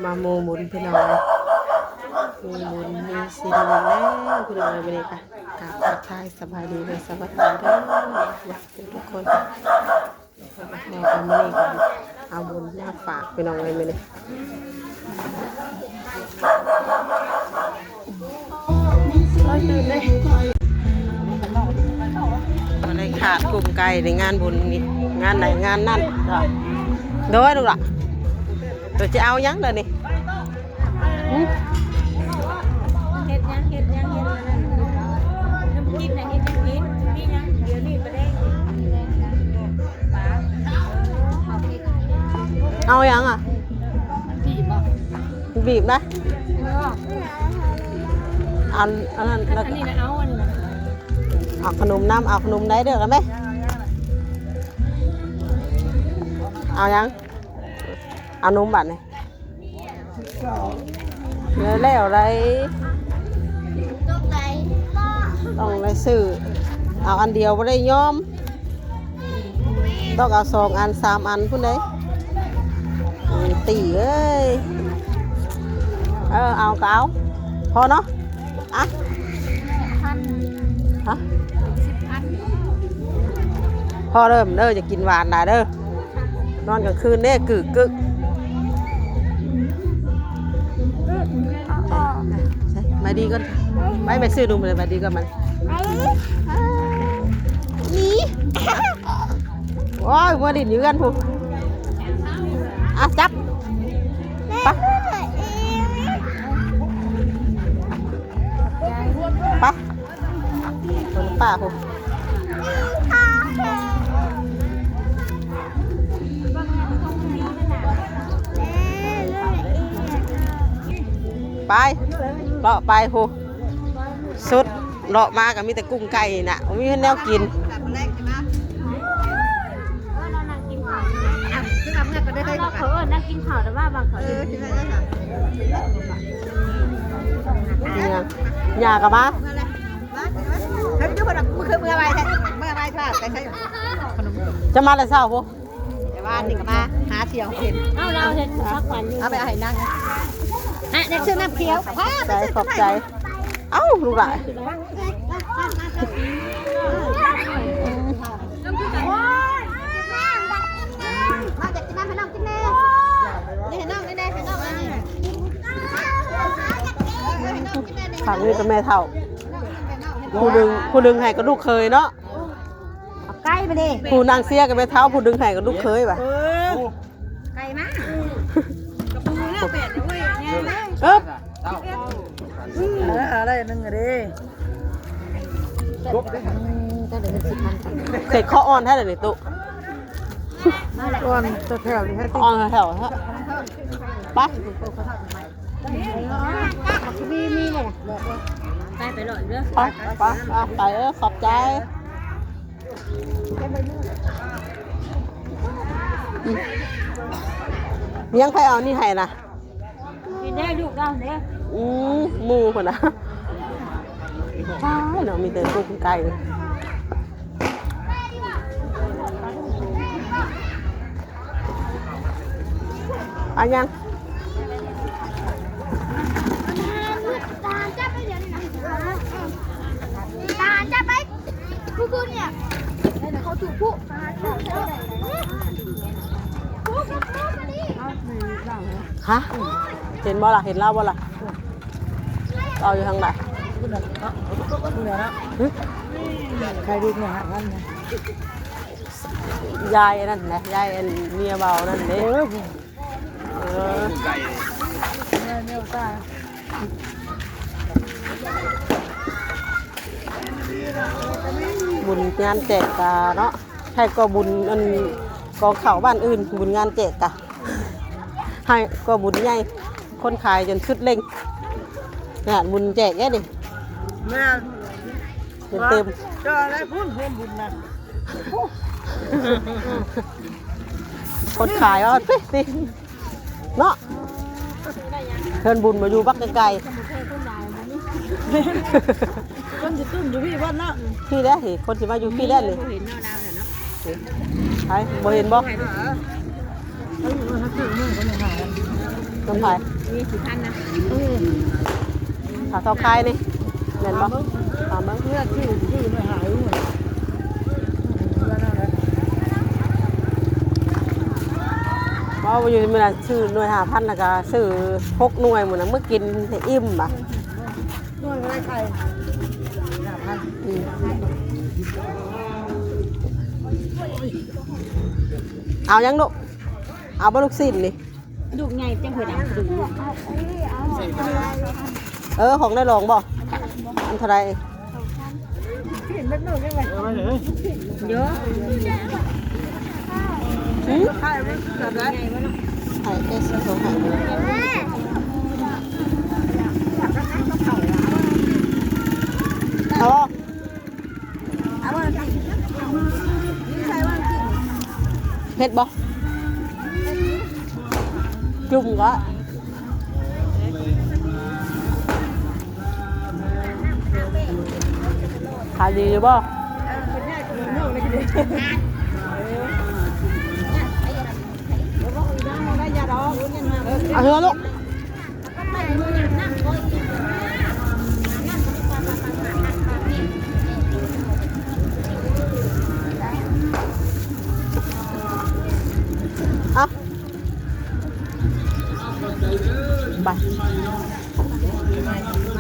ມາໂມບຸນພີ່ນ້ອງເອີຍ ໂມບຸນມີສິນແລ້ວພີ່ນ້ອງເອີຍ ມື້ນີ້ກະ ກະທັກທາຍສະບາຍດີແລະສະຫວັດດີເດີ ທຸກຄົນ. ແມ່ກໍມື້ນີ້ກໍເອົາບຸນມາຝາກພີ່ນ້ອງເອີຍມື້ນີ້ ບໍ່ໄດ້ຂາດກຸ້ງໄກ່ໃນງານບຸນນີ້ ງານໃດງານນັ້ນ. ໂດຍລູກຫຼ້າ ໂຕຈະເອົາຫຍັງເດີນີ້? ຫຶ ເຮັດຫຍັງ ເຮັດຫຍັງ ເຮັດອັນນັ້ນ ນ້ຳຈິ້ມນະ ເຮັດຫຍັງກິນ ມີຫຍັງ ດຽວນີ້ປາແດກ ປາ ເອົາຫຍັງອະ? ບີບບໍ່? ບີບນະ ອັນ ອັນນັ້ນ ອັນນີ້ນະ ເອົາອັນນີ້ນະ ເອົາຂະໜົມນຳ ເອົາຂະໜົມໄດ້ເດີກັນເດ້ ເອົາຫຍັງ? ເອົານົມບາດນີ້ ແລ້ວໄດ້ ຕ້ອງໄດ້ຊື້ ເອົາອັນດຽວບໍ່ໄດ້ຍອມ ຕ້ອງເອົາສອງອັນສາມອັນພຸ້ນເດ້ ຕີເອີຍ. ເອີ ເອົາກໍເອົາ ພໍເນາະ. ອ່ະ ພັນ ຮະ ສິບພັນ ພໍເດີ ເດີ ຢ່າກິນຫວານຫຼາຍເດີ ນອນກາງຄືນເດ້ ກຶກໆ ສະບາຍດີກ່ອນ ໄປ ໄປຊື້ນົມ ສະບາຍດີກ່ອນ ມາ ໜີ ໂອ້ຍ ເມືອຫຼິ້ນຢູ່ເຮືອນພຸ້ນ ອ່ະ ຈັບ ໄປ ໄປ ຄົນປ່າພຸ້ນ ໄປ ເລາະໄປພຸ້ນ ສຸດ ເລາະມາກໍມີແຕ່ກຸ້ງໄກ່ນີ້ນະ ບໍ່ມີແນວກິນ. ເອີ ລາວນັ່ງກິນເຂົ້າ ເຂົາເອີ້ນນັ່ງກິນເຂົ້າ ແຕ່ວ່າບາງເຂົາ ເອີ ກິນໄດ້ເລີຍ ຍ່າກໍມາ ເພິ່ນຢູ່ເພິ່ນ ມື້ຄືເມື່ອໄວແທ້ ເມື່ອໄວແທ້ ໄປໃສ ຈະມາແຕ່ເຊົ້າພຸ້ນ ແຕ່ວ່ານີ້ກໍມາຫາທ່ຽວເຫັນ ເອົາ ລາວເຮັດຜັກຫວານຢູ່ ເອົາໄປໃຫ້ນາງ ອ່ະ ຢາກຊື້ນ້ຳຂຽວ ຂອບໃຈ ຂອບໃຈ ເອົ້າ ລູກຫຼ້າ ຝັ່ງນີ້ກໍແມ່ເຖົ້າ ຜູ້ດຶງ ຜູ້ດຶງໃຫ້ກໍລູກເຂີຍເນາະ ເອົາໄກ່ມາເດ້ ຜູ້ນາງເຊຍກໍແມ່ເຖົ້າ ຜູ້ດຶງໃຫ້ກໍລູກເຂີຍວ່າ ເອີ ໄກ່ມາ ກະປູແລ້ວແປດເວີຍ ເອີ ເອີ ເອົາໄດ້ໜຶ່ງເດ້ ອືມ ຈັກໄດ້ເງິນສິບພັນ ເສກເຄາະອ່ອນແທ້ເດນີ້ຕຸ ອ່ອນແຖວໆນີ້ ອ່ອນແຖວໆ ໄປ ມີ ມີແລ້ວນະ ໄປ ໄປເລີຍເດີ ໄປ ໄປ ໄປ ເອີ ຂອບໃຈ. ຍັງໃຜເອົານີ້ໃຫ້ນະ ກິນໄດ້ລູກເຮົາເດ້ ອືມ ໝູ່ພຸ້ນນະ ຕາຍເນາະ ມີແຕ່ກຸ້ງໄກ່ ເອົາຍັງ ຕາຈັບໄປ ຄືຄືນີ້ ເຂົາຖືກຜູ້ ຮະ ເຫັນບໍ່ລະ ເຫັນລາວບໍ່ລະ ລາວຢູ່ທາງໃດ ຫຶ ຂາຍດິບນີ້ຫ້າພັນນະ ຍາຍອັນນັ້ນນະ ຍາຍອັນເມຍເບົານັ້ນເດ້ ເອີ ເອີ ບຸນງານແຈກກະເນາະ ໃຫ້ກໍບຸນອັນກອງເຂົ້າບ້ານອື່ນ ບຸນງານແຈກກະ ໃຫ້ກໍບຸນໃຫຍ່ ຄົນຂາຍຈົນສຸດເລັ່ງ ງານບຸນແຈກເດ້ນີ້ ແມ່ນ ເຕັມໆ ເຈົ້າໄດ້ພຸ້ນຮ່ວມບຸນນະ ຄົນຂາຍວ່າຕິ ຕິ ເນາະ ເຮືອນບຸນມາຢູ່ບັກໄກໆ ຄົນຊິຕຸ້ມຢູ່ພີ້ເບິດເນາະ. ພີ້ແຫຼະ ນີ້ ຄົນຊິມາຢູ່ພີ້ແຫຼະນີ້. ບໍ່ເຫັນເນາະ ລາວແຫຼະເນາະ. ໃຜ ບໍ່ເຫັນບໍ່? ເອີ ນຳໃຜ? ມີສີ່ພັນນະ. ເອີ ຖ້າເຂົາຂາຍນີ້ ແມ່ນບໍ່? ຖາມເບິ່ງ ຖາມເບິ່ງ ເລືອກຊື່ ຊື່ມາຫາຢູ່. ເວົ້າຢູ່ມື້ນັ້ນ ຊື້ໜ່ວຍຫ້າພັນ ແລ້ວກໍຊື້ຫົກໜ່ວຍ ມື້ນັ້ນມື້ກິນໃຫ້ອີ່ມບາດ. ໜ່ວຍບໍ່ໄດ້ຂາຍ ຫ້າພັນ. ອືມ ເອົາຫຍັງລູກ? ເອົາບໍ່ລູກຊີ້ນນີ້? ລູກໃຫຍ່ຈັ່ງເພິ່ນເອົາ. ເອີ ຂອງນາຍຫຼອງບໍ່? ອັນເທົ່າໃດ? ເຍາະ. ຫື? ໃຫ້ເອສສົ່ງໃຫ້. ເອົາບໍ່? ເອົາເບິ່ງ ເຮັດບໍ່? ຈຸ່ມກໍ ຂາຍດີຢູ່ບໍ່? ເອົາເທື່ອລູກ. ເອົາ ໄປ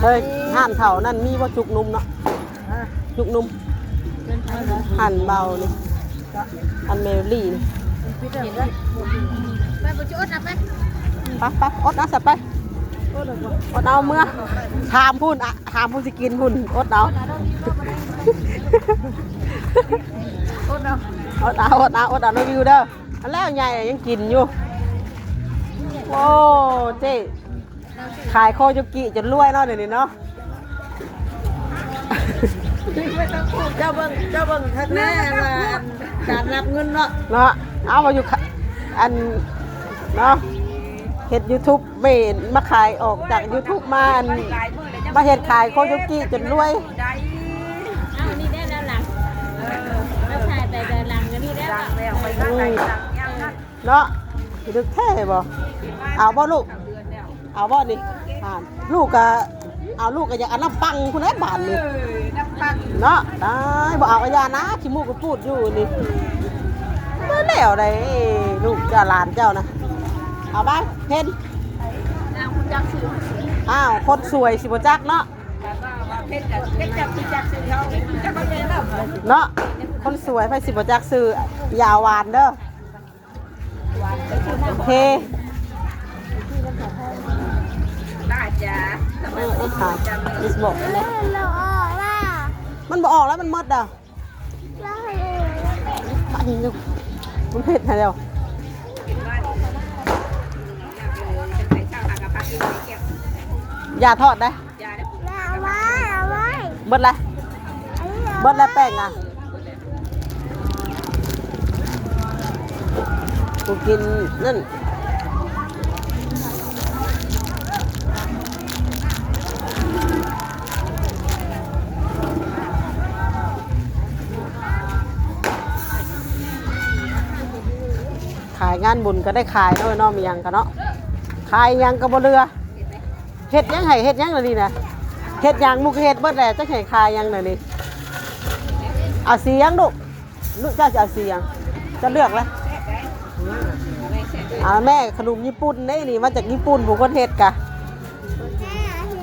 ເຮີຍ ຮ້ານເຖົ້ານັ້ນມີບໍ່? ຈຸກໜຸ່ມເນາະ. ຈຸກໜຸ່ມ ຫັ້ນເບົານີ້ ອັນແມວລີນີ້. ໄປ ໄປ ໄປ ອົດເອົາຊະໄປ ອົດເອົາເມືອ. ຖາມພຸ້ນ ອະ ຖາມຜູ້ຊິກິນພຸ້ນ ອົດເອົາ ອົດເອົາ ອົດເອົາ ອົດເອົາ ອົດເອົາ ລະວິວເດີ. ອັນແລ້ວໃຫຍ່ຍັງກິນຢູ່. ໂອ້ ເຈ້ ຂາຍໂຄໂຍກິຈົນລວຍເນາະ ດຽວນີ້ເນາະ. ເຈົ້າເບິ່ງ ເຈົ້າເບິ່ງຄັກແນ່ ອັນວ່າການນັບເງິນເນາະ ເນາະ. ເອົາ ວ່າຢູ່ ອັນ ເນາະ ເຮັດຢູທູບ ແມ່ນມາຂາຍ ອອກຈາກຢູທູບມາ ອັນ ມາເຮັດຂາຍໂຄໂຍກິຈົນລວຍ. ເອົາ ນີ້ໄດ້ແລ້ວຫຼັງ ເອີ ມາຖ່າຍໄປແຕ່ຫຼັງ ອັນນີ້ໄດ້ແລ້ວ ອືມ ເນາະ ດຶກແທ້ບໍ່? ເອົາບໍ່ລູກ? ເອົາບໍ່ນີ້? ອ່າ ລູກກະເອົາ ລູກກະຢາກເອົານ້ຳປັງພຸ້ນແຫຼະບາດນີ້ ເອີ ນ້ຳປັງເນາະ. ຕາຍ ບໍ່ເອົາກະຢ່ານະ ຂີ້ມູກກະປູດຢູ່ນີ້. ບໍ່ແລ້ວໃດ໋ ລູກເຈົ້າ ຫຼານເຈົ້ານະ. ເອົາໄປ ເພັນ ອ້າວ ຄົນສວຍຊິບໍ່ຈັກເນາະ ເນາະ ຄົນສວຍໃຜຊິບໍ່ຈັກຊື່ ຢ່າຫວານເດີ. ໂອເຄ ໄດ້ຈ້າ ເອີ ເອີ ໄດ້ ຊິບອກແລ້ວ ມັນບໍ່ອອກແລ້ວ ມັນໝົດແລ້ວ ມັນເຜັດໃຫ້ແລ້ວ ຢ່າທອດໄດ້. ເອົາໄວ້ ເອົາໄວ້ ເບິດລະ ເອົາໄວ້ ເບິດລະແປ້ງອ່ະ ກູກິນນັ້ນ. ຂາຍງານບຸນກໍໄດ້ຂາຍເນາະ ເນາະ ມີຫຍັງກໍເນາະ ຂາຍຫຍັງກໍບໍ່ເຫຼືອ. ເຮັດຫຍັງໃຫ້ ເຮັດຫຍັງລະນີ້ນະ ເຮັດຫຍັງ ໝູ່ກໍເຮັດເບິດແຫຼະ ຈັກໃຫ້ຂາຍຫຍັງລະນີ້. ເອົາສີຫຍັງລູກ ລູກເຈົ້າຈະເອົາສີຫຍັງ ເຈົ້າເລືອກລະ. ເອົາແມ່ ຂະໜົມຍີ່ປຸ່ນເດ້ນີ້ ມາຈາກຍີ່ປຸ່ນ ຜູ້ຄົນເຮັດກະ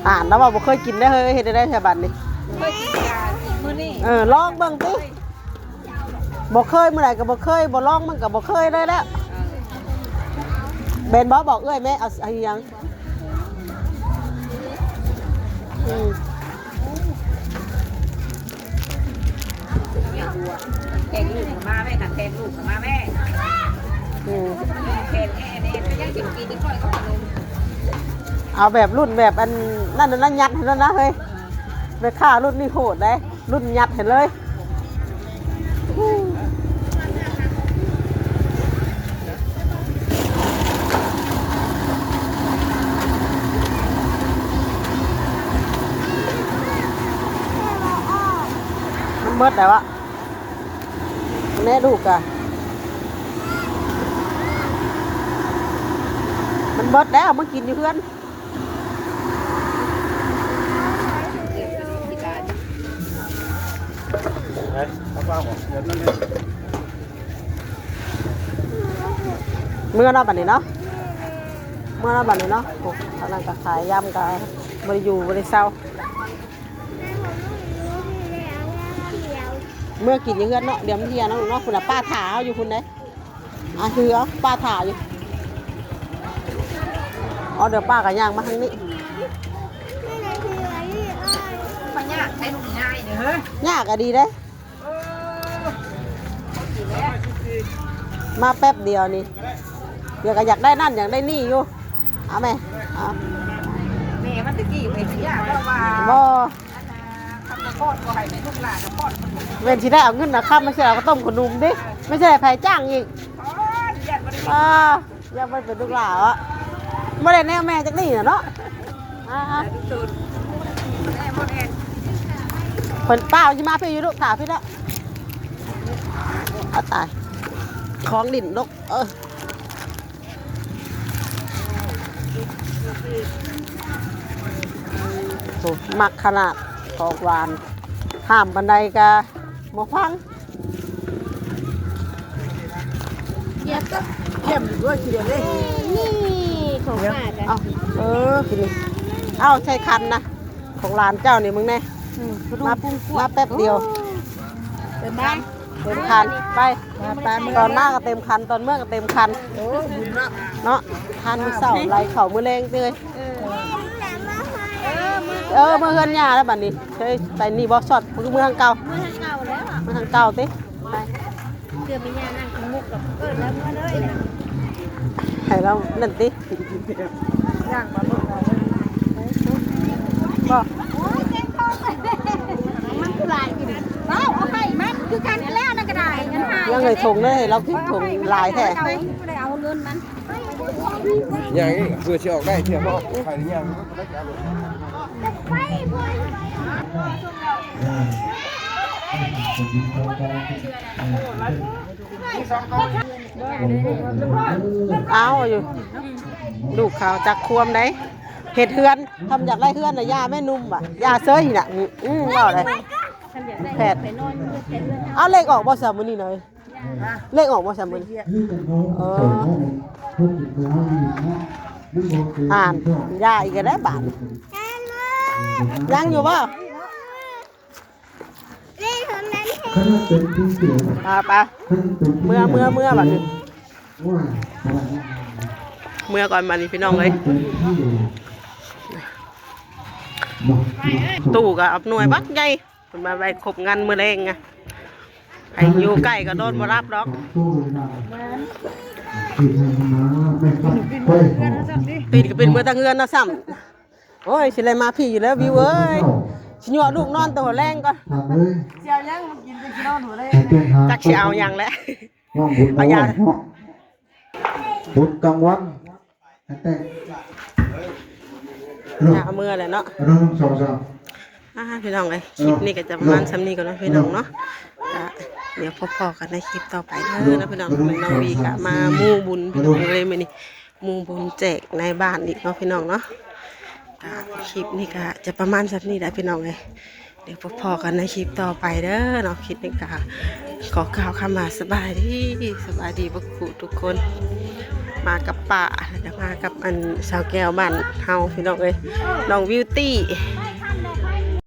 ອ່ານລະວ່າບໍ່ເຄີຍກິນເດ້ເຮີຍ ເຮັດໄດ້ແທ້ບັດນີ້. ເອີ ລອງເບິ່ງຕິ ບໍ່ເຄີຍ ມື້ໃດກໍບໍ່ເຄີຍ ບໍ່ລອງມັນກໍບໍ່ເຄີຍເລີຍແຫຼະ. ແມ່ນບໍ່ ບອກເອື້ອຍແມ່ ເອົາ ເອົາອີ່ຫຍັງ? ອືມ ແຂກລູກມາແມ່ ນຳແຂກລູກມາແມ່ ອືມ ແຂກແອແນ່ ຍັງຊິກິນ ຂ້ອຍກໍຂະໜົມ ເອົາແບບລຸ້ນແບບອັນນັ້ນ ນັ້ນ ຍັດໃຫ້ນັ້ນນະເຮີຍ ແມ່ຄ້າລຸ້ນນີ້ໂຫດເດ້. ລຸ້ນຍັດໃຫ້ເລີຍ. ເ ໝົດແລ້ວອະ ແນ່ລູກກະ ມັນໝົດແລ້ວ ມາກິນຢູ່ເຮືອນ. ເມືອເນາະ ບັດນີ້ເນາະ ເມືອເນາະ ບັດນີ້ເນາະ. ໂອ້ ທາງນັ້ນກະຂາຍ ຢາມກະບໍ່ໄດ້ຢູ່ ບໍ່ໄດ້ເຊົາ. ເມືອກິນຢູ່ເຮືອນເນາະ ດຽວມັນເຫ່ຍເນາະ ເນາະ. ພຸ້ນນະ ປ້າຖ້າເຮົາຢູ່ພຸ້ນເດ້. ອ່ະ ຄືເອົາ ປ້າຖ້າຢູ່. ອໍ ດຽວປ້າກໍຍ່າງມາທາງນີ້. ມາຍາກໃຊ້ລູກງ່າຍເດ້ ຍາກກໍດີເດ້. ເອີ ມາແປັບດຽວນີ້ ດຽວກໍຢາກໄດ້ນັ້ນຢາກໄດ້ນີ້ຢູ່. ເອົາແມ່ ເອົາ ແມ່ມັນຕະກີ້ໄປຊິຍາກ ເພາະວ່າ ບໍ່ ອັນນ່າ ຄັນບໍ່ປ້ອນ ບໍ່ໃຫ້ແມ່ລູກຫຼານປ້ອນ. ແມ່ນຊິໄດ້ເອົາເງິນເອົາຄຳ ມາຊື້ເອົາເຂົ້າຕົ້ມເຂົ້າໜຸມເດ້ ໄມ່ໃຊ່ໃຜຈ້າງອີກ. ໂອ້ຍ ຢ້ານບໍ່ໄດ້ ອ່າ ຢ້ານບໍ່ໄດ້ເປັນລູກຫຼານເນາະ ບໍ່ໄດ້ແນວແມ່ຈັກນີ້ນະເນາະ. ອ່າ ແມ່ບໍ່ແມ່ນ ເພິ່ນປ້າຊິມາພີ້ຢູ່ລູກ ຖ້າພີ້ລະ. ອາ ຕາຍ ຂອງຫຼິ້ນລູກ ເອີ. ໂອ້ ມັກຂະໜາດຂອງຫວານ ຫ້າມປານໃດກະບໍ່ຟັງ. ຢ້ຽມ ຢ້ຽມດ້ວຍທີດຽວເລີຍ. ນີ້ຂອງຝາກ ເອົາ ເອີ ກິນນີ້ ເອົາ ໃສ່ຂັນນະ ຂອງຫຼານເຈົ້ານີ້ ເບິ່ງແນ່. ອືມ ມາ ມາແປັບດຽວ ເຕັມຄັນ ເຕັມຄັນ ໄປ ຕອນມາກໍເຕັມຄັນ ຕອນເມືອກໍເຕັມຄັນ. ໂອ້ ບຸນເນາະ ເນາະ ທານມື້ເຊົ້າ ໄລ່ເຂົ້າມື້ແລງເດີ. ເອີ ເອີ ເມືອເຮືອນຍ່າແລ້ວບັດນີ້ ເຄີຍໄປນີ້ບໍ່? ຊອດ ເມືອທາງເກົ່າ ເມືອທາງເກົ່າແລ້ວ ເມືອທາງເກົ່າຕິ. ໄປ ເທື່ອແມ່ຍ່ານັ່ງຂະມຸກກັບເອີ້ນແລ້ວເມືອເລີຍ ໃຫ້ລາວນັ້ນຕິ. ຍ່າງມາເບິ່ງເອົາເດີ ບໍ່ ໂອ້ຍ ເຈັບທ້ອງ ມັນຄືຫຼາຍຢູ່ນີ້. ເອົາ ເອົາໃຫ້ມັນຄືກັນແລ້ວ ນັ້ນກໍໄດ້ ເງິນຫາຍ ຍັງໃຫ້ຖົງເລີຍ ໃຫ້ລາວກິນຖົງຫຼາຍແທ້. ເອົາ ບໍ່ໄດ້ເອົາເງິນມັນ ຍ່າງນີ້ເພື່ອຊິອອກໄດ້ ເທື່ອບໍ່ອອກໄປຍ່າງ. ເອົາຢູ່ ລູກເຂົາຈັກຄວາມໃດ ເຮັດເຮືອນ ທຳຢາກໄດ້ເຮືອນນະ ຢ່າແມ່ນຸ່ມວ່າ ຢ່າເຊີຍນະ. ອືມ ເວົ້າໄດ້ ແພດ ເອົາ ເລກອອກບໍ່ຊະມື້ນີ້ນະ? ເລກອອກບໍ່ຊະມື້ນີ້? ເອີ ອ່ານ ຢ່າອີກແລ້ວບາດ ຍັງຢູ່ບໍ່? ໄປ ໄປ ເມືອ ເມືອ ເມືອ ບາດນີ້ ເມືອກ່ອນບາດນີ້ ພີ່ນ້ອງເອີຍ. ຕູ້ກໍອຳນວຍບັກໃຫຍ່ ເພິ່ນມາໄວ້ຄົບງານມື້ແລງ. ໃຜຢູ່ໃກ້ກໍນອນບໍ່ຫຼັບດອກ ປິ່ນກໍປິ່ນເມືອທັງເຮືອນເນາະຊ້ຳ. ໂອ້ຍ ຊິໄດ້ມາພີ້ຢູ່ແລ້ວ ວິວເອີຍ ຊິຍົວະລູກນອນແຕ່ຫົວແລງກ່ອນ. ຊິເອົາຫຍັງມາກິນ ຊິນອນຫົວແລງ ຈັກຊິເອົາຫຍັງແຫຼະ ເອົາຫຍັງ ບຸນກາງວັນ ເອົາເມືອແຫຼະເນາະ ໜຶ່ງ ສອງ ສາມ. ອ່າ ພີ່ນ້ອງເອີຍ ຄລິບນີ້ກໍຈະປະມານສ່ຳນີ້ກ່ອນເນາະ ພີ່ນ້ອງເນາະ. ກໍດຽວພໍ້ໆກັນໃນຄລິບຕໍ່ໄປເດີເນາະ ພີ່ນ້ອງ. ນ້ອງວີກໍມາໝູ່ບຸນ ພີ່ນ້ອງເອີຍ ມື້ນີ້ ໝູ່ບຸນແຈກໃນບ້ານອີກເນາະ ພີ່ນ້ອງເນາະ. ກໍຄລິບນີ້ກໍຈະປະມານສ່ຳນີ້ແຫຼະ ພີ່ນ້ອງເອີຍ ດຽວພໍ້ໆກັນໃນຄລິບຕໍ່ໄປເດີເນາະ. ຄລິບນີ້ກໍຂໍກ່າວຄຳວ່າສະບາຍດີ ສະບາຍດີເບິດທຸກຄົນ. ມາກັບປ້າ ແລ້ວກໍມາກັບອັນສາວແກ້ວບ້ານເຮົາ ພີ່ນ້ອງເອີຍ ນ້ອງວິວຕີ້.